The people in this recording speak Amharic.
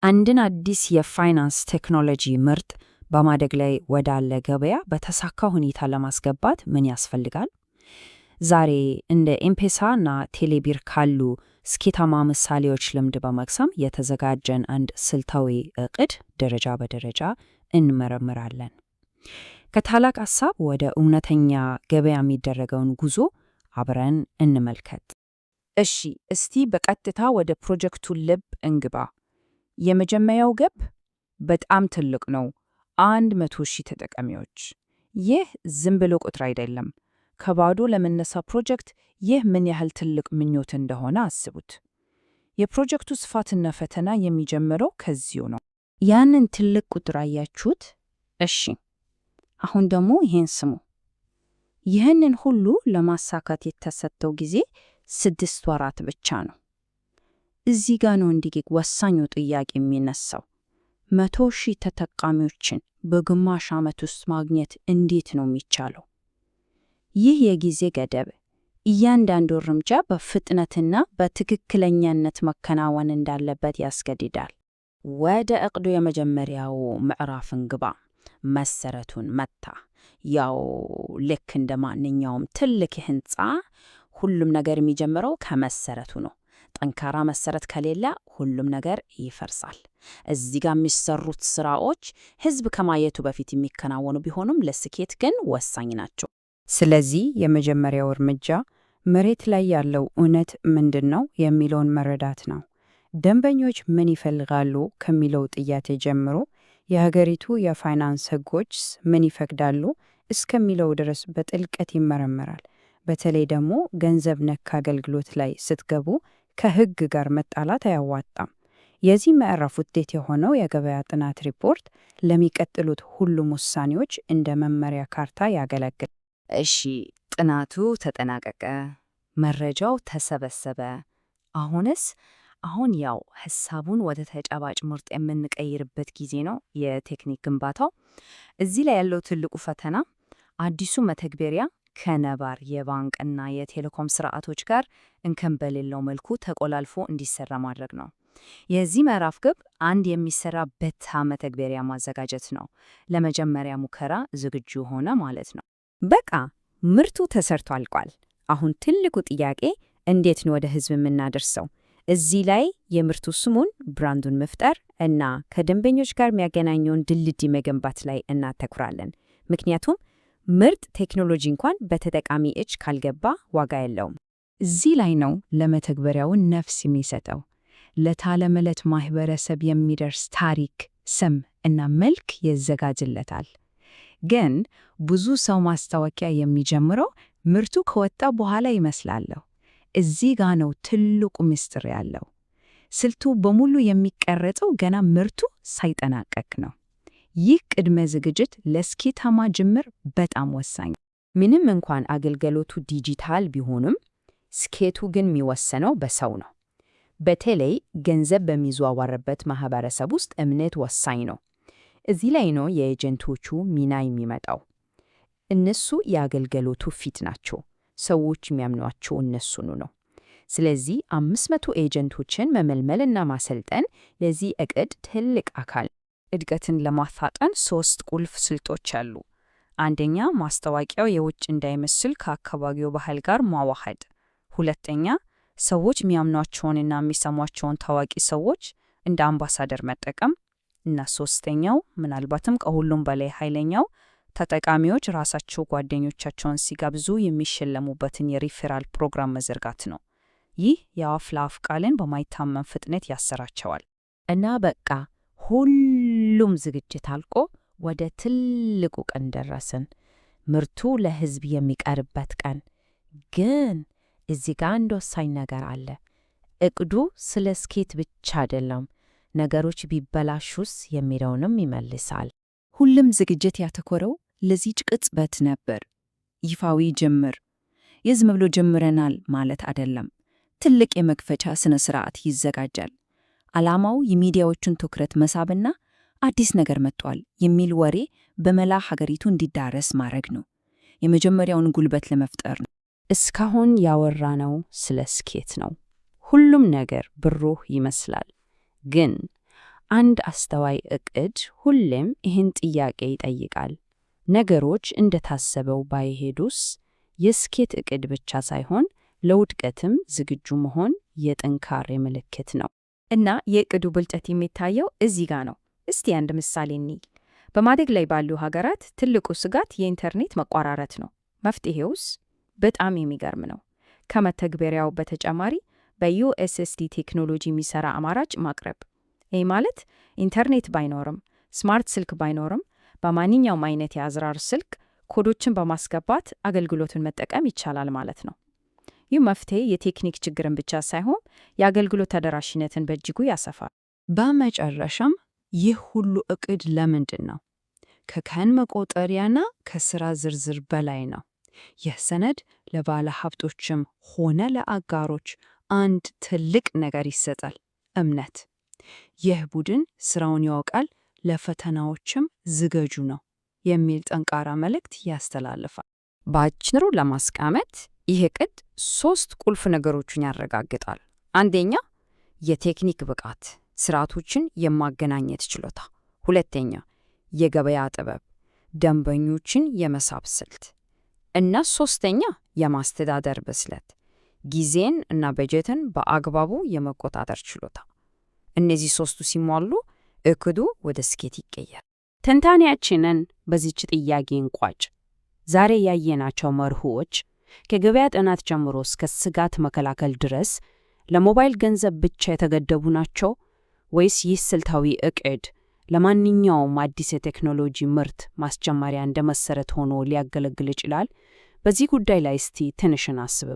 አንድን አዲስ የፋይናንስ ቴክኖሎጂ ምርት በማደግ ላይ ወዳለ ገበያ በተሳካ ሁኔታ ለማስገባት ምን ያስፈልጋል? ዛሬ እንደ ኤምፔሳ እና ቴሌቢር ካሉ ስኬታማ ምሳሌዎች ልምድ በመቅሰም የተዘጋጀን አንድ ስልታዊ እቅድ ደረጃ በደረጃ እንመረምራለን። ከታላቅ ሐሳብ ወደ እውነተኛ ገበያ የሚደረገውን ጉዞ አብረን እንመልከት። እሺ፣ እስቲ በቀጥታ ወደ ፕሮጀክቱ ልብ እንግባ። የመጀመሪያው ግብ በጣም ትልቅ ነው፣ 100,000 ተጠቃሚዎች። ይህ ዝም ብሎ ቁጥር አይደለም። ከባዶ ለመነሳ ፕሮጀክት ይህ ምን ያህል ትልቅ ምኞት እንደሆነ አስቡት። የፕሮጀክቱ ስፋትና ፈተና የሚጀምረው ከዚሁ ነው። ያንን ትልቅ ቁጥር አያችሁት? እሺ፣ አሁን ደግሞ ይህን ስሙ። ይህንን ሁሉ ለማሳካት የተሰጠው ጊዜ 6 ወራት ብቻ ነው። እዚህ ጋ ነው እንግዲህ ወሳኙ ጥያቄ የሚነሳው። 100,000 ተጠቃሚዎችን በግማሽ ዓመት ውስጥ ማግኘት እንዴት ነው የሚቻለው? ይህ የጊዜ ገደብ እያንዳንዱ እርምጃ በፍጥነትና በትክክለኛነት መከናወን እንዳለበት ያስገድዳል። ወደ እቅዱ የመጀመሪያው ምዕራፍ እንግባ። መሰረቱን መታ። ያው ልክ እንደ ማንኛውም ትልቅ ህንፃ ሁሉም ነገር የሚጀምረው ከመሰረቱ ነው። ጠንካራ መሰረት ከሌለ ሁሉም ነገር ይፈርሳል። እዚህ ጋር የሚሰሩት ስራዎች ህዝብ ከማየቱ በፊት የሚከናወኑ ቢሆኑም ለስኬት ግን ወሳኝ ናቸው። ስለዚህ የመጀመሪያው እርምጃ መሬት ላይ ያለው እውነት ምንድን ነው የሚለውን መረዳት ነው። ደንበኞች ምን ይፈልጋሉ ከሚለው ጥያቄ ጀምሮ የሀገሪቱ የፋይናንስ ህጎችስ ምን ይፈቅዳሉ እስከሚለው ድረስ በጥልቀት ይመረመራል። በተለይ ደግሞ ገንዘብ ነክ አገልግሎት ላይ ስትገቡ ከህግ ጋር መጣላት አያዋጣም። የዚህ ምዕራፍ ውጤት የሆነው የገበያ ጥናት ሪፖርት ለሚቀጥሉት ሁሉም ውሳኔዎች እንደ መመሪያ ካርታ ያገለግላል። እሺ፣ ጥናቱ ተጠናቀቀ፣ መረጃው ተሰበሰበ። አሁንስ? አሁን ያው ሐሳቡን ወደ ተጨባጭ ምርት የምንቀይርበት ጊዜ ነው። የቴክኒክ ግንባታው። እዚህ ላይ ያለው ትልቁ ፈተና አዲሱ መተግበሪያ ከነባር የባንክና የቴሌኮም ስርዓቶች ጋር እንከን በሌለው መልኩ ተቆላልፎ እንዲሰራ ማድረግ ነው። የዚህ ምዕራፍ ግብ አንድ የሚሰራ beta መተግበሪያ ማዘጋጀት ነው። ለመጀመሪያ ሙከራ ዝግጁ ሆነ ማለት ነው። በቃ ምርቱ ተሰርቶ አልቋል። አሁን ትልቁ ጥያቄ እንዴት ነው ወደ ህዝብ የምናደርሰው? እዚህ ላይ የምርቱ ስሙን brand ኡን መፍጠር እና ከደንበኞች ጋር የሚያገናኘውን ድልድይ መገንባት ላይ እናተኩራለን። ምክንያቱም ምርጥ ቴክኖሎጂ እንኳን በተጠቃሚ እጅ ካልገባ ዋጋ የለውም። እዚህ ላይ ነው ለመተግበሪያውን ነፍስ የሚሰጠው። ለታለመለት ማህበረሰብ የሚደርስ ታሪክ፣ ስም እና መልክ ይዘጋጅለታል። ግን ብዙ ሰው ማስታወቂያ የሚጀምረው ምርቱ ከወጣ በኋላ ይመስላል። እዚህ ጋ ነው ትልቁ ምስጢር ያለው። ስልቱ በሙሉ የሚቀረጸው ገና ምርቱ ሳይጠናቀቅ ነው። ይህ ቅድመ ዝግጅት ለስኬታማ ጅምር በጣም ወሳኝ። ምንም እንኳን አገልግሎቱ ዲጂታል ቢሆንም ስኬቱ ግን የሚወሰነው በሰው ነው። በተለይ ገንዘብ በሚዘዋወርበት ማህበረሰብ ውስጥ እምነት ወሳኝ ነው። እዚህ ላይ ነው የ agent ኦቹ ሚና የሚመጣው። እነሱ የአገልግሎቱ ፊት ናቸው። ሰዎች የሚያምኗቸው እነሱኑ ነው። ስለዚህ 500 agent ኦችን መመልመልና ማሰልጠን ለዚህ እቅድ ትልቅ አካል። እድገትን ለማፋጠን ሶስት ቁልፍ ስልቶች አሉ። አንደኛ፣ ማስታወቂያው የውጭ እንዳይመስል ከአካባቢው ባህል ጋር ማዋሃድ። ሁለተኛ፣ ሰዎች የሚያምኗቸውንና የሚሰሟቸውን ታዋቂ ሰዎች እንደ አምባሳደር መጠቀም። እና ሶስተኛው፣ ምናልባትም ከሁሉም በላይ ኃይለኛው፣ ተጠቃሚዎች ራሳቸው ጓደኞቻቸውን ሲጋብዙ የሚሸለሙበትን የሪፌራል ፕሮግራም መዘርጋት ነው። ይህ የአፍ ለአፍ ቃልን በማይታመን ፍጥነት ያሰራቸዋል። እና በቃ ሁሉም ዝግጅት አልቆ ወደ ትልቁ ቀን ደረስን። ምርቱ ለሕዝብ የሚቀርብበት ቀን። ግን እዚህ ጋር አንድ ወሳኝ ነገር አለ። እቅዱ ስለ ስኬት ብቻ አይደለም፣ ነገሮች ቢበላሹስ የሚለውንም ይመልሳል። ሁሉም ዝግጅት ያተኮረው ለዚህች ቅጽበት ነበር። ይፋዊ ጅምር። የዝም ብሎ ጀምረናል ማለት አይደለም። ትልቅ የመክፈቻ ስነ ስርዓት ይዘጋጃል። ዓላማው የሚዲያዎቹን ትኩረት መሳብና አዲስ ነገር መጥቷል የሚል ወሬ በመላ ሀገሪቱ እንዲዳረስ ማድረግ ነው። የመጀመሪያውን ጉልበት ለመፍጠር ነው። እስካሁን ያወራነው ስለ ስኬት ነው። ሁሉም ነገር ብሩህ ይመስላል። ግን አንድ አስተዋይ እቅድ ሁሌም ይህን ጥያቄ ይጠይቃል። ነገሮች እንደታሰበው ባይሄዱስ? የስኬት እቅድ ብቻ ሳይሆን ለውድቀትም ዝግጁ መሆን የጥንካሬ ምልክት ነው። እና የእቅዱ ብልጠት የሚታየው እዚህ ጋ ነው። እስቲ አንድ ምሳሌ እንይ። በማደግ ላይ ባሉ ሀገራት ትልቁ ስጋት የኢንተርኔት መቆራረጥ ነው። መፍትሄውስ በጣም የሚገርም ነው። ከመተግበሪያው በተጨማሪ በ USSD ቴክኖሎጂ የሚሰራ አማራጭ ማቅረብ። ይህ ማለት ኢንተርኔት ባይኖርም፣ smart ስልክ ባይኖርም፣ በማንኛውም አይነት የአዝራር ስልክ ኮዶችን በማስገባት አገልግሎቱን መጠቀም ይቻላል ማለት ነው። ይህ መፍትሄ የቴክኒክ ችግርን ብቻ ሳይሆን የአገልግሎት ተደራሽነትን በእጅጉ ያሰፋል። በመጨረሻም ይህ ሁሉ እቅድ ለምንድን ነው? ከቀን መቆጠሪያና ከስራ ዝርዝር በላይ ነው። ይህ ሰነድ ለባለ ሀብቶችም ሆነ ለአጋሮች አንድ ትልቅ ነገር ይሰጣል፤ እምነት። ይህ ቡድን ስራውን ያውቃል፣ ለፈተናዎችም ዝግጁ ነው የሚል ጠንካራ መልእክት ያስተላልፋል። በአጭሩ ለማስቀመጥ ይህ እቅድ ሶስት ቁልፍ ነገሮችን ያረጋግጣል። አንደኛ፣ የቴክኒክ ብቃት፣ ስርዓቶችን የማገናኘት ችሎታ። ሁለተኛ፣ የገበያ ጥበብ፣ ደንበኞችን የመሳብ ስልት እና ሶስተኛ፣ የማስተዳደር ብስለት፣ ጊዜን እና በጀትን በአግባቡ የመቆጣጠር ችሎታ። እነዚህ ሶስቱ ሲሟሉ እቅዱ ወደ ስኬት ይቀየራል። ትንታኔያችንን በዚች ጥያቄ እንቋጭ። ዛሬ ያየናቸው መርሆዎች ከገበያ ጥናት ጀምሮ እስከ ስጋት መከላከል ድረስ ለሞባይል ገንዘብ ብቻ የተገደቡ ናቸው ወይስ ይህ ስልታዊ እቅድ ለማንኛውም አዲስ የቴክኖሎጂ ምርት ማስጀመሪያ እንደ መሰረት ሆኖ ሊያገለግል ይችላል? በዚህ ጉዳይ ላይ እስቲ ትንሽ እናስብ።